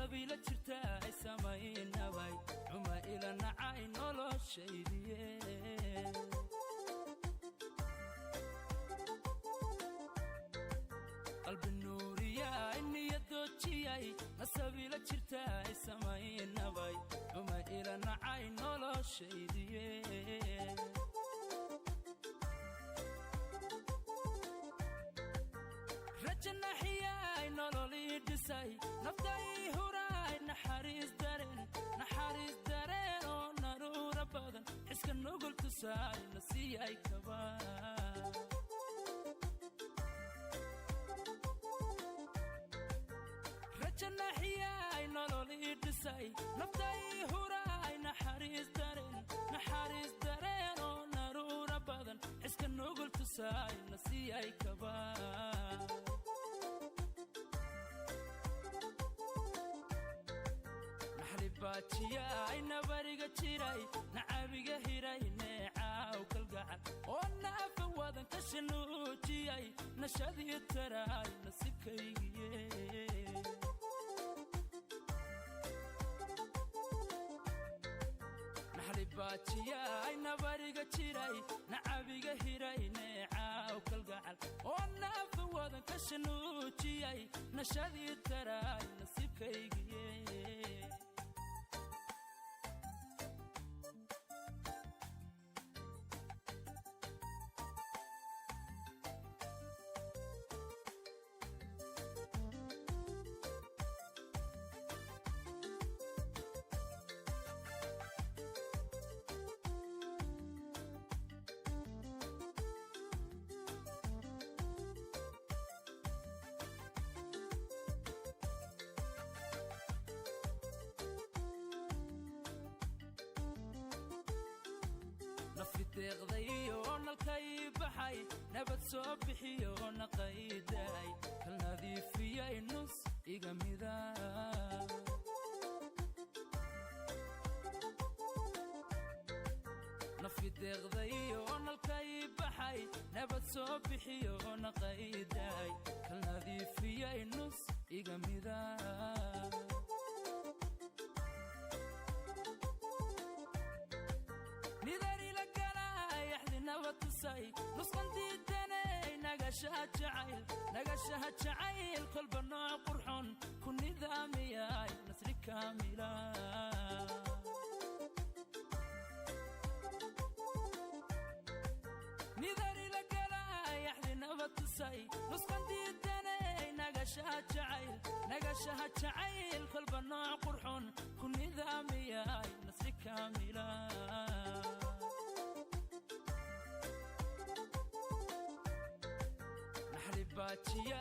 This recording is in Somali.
Nasabiila jirta ay samaynabay xuma ila nacay noloshaydiye. Qalbi nuuriyay niyadoojiyay nasabiila jirta ay samaynabay xuma ila nacay noloshaydiye. Rajanaxiyay nololii dhisay naftay huraay naxariis dareen naxariis dareen oo naruura badan xiska nugul tusaay nasiiyay kaba. Rajanaxiyay nololii dhisay naftay huraay naxariis dareen naxariis dareen oo naruura badan xiska nugul tusaay nasiiyay kaba. Baajiyay nabariga jiray nacabiga hiray neecaaw kalgacal oo naafa wadan ka shanuujiyay nashadii taraay nasiibkaygiye. Naxlibaajiyay nabariga jiray nacabiga hiray neecaaw kalgacal oo naafa wadan ka shanuujiyay nashadii taraay nasiibkaygiye. Nafi deeqday oo nalkay baxay nabad soo bixiyo naqaydaay kal nadiifiyay nus iga mida. Nafi deeqday oo nalkay baxay nabad soo bixiyo naqaydaay kal nadiifiyay nus iga mida. Nusqan diidanay nagashaha jacayl nagashaha jacayl kolba nooc qurxoon ku nidaamiyay nasri kaamila. Nidarila galay axdinaba tusay nusqan diidanay nagashaha jacayl nagashaha jacayl kolba nooc qurxoon ku nidaamiyay nasri kaamila. Baajiya.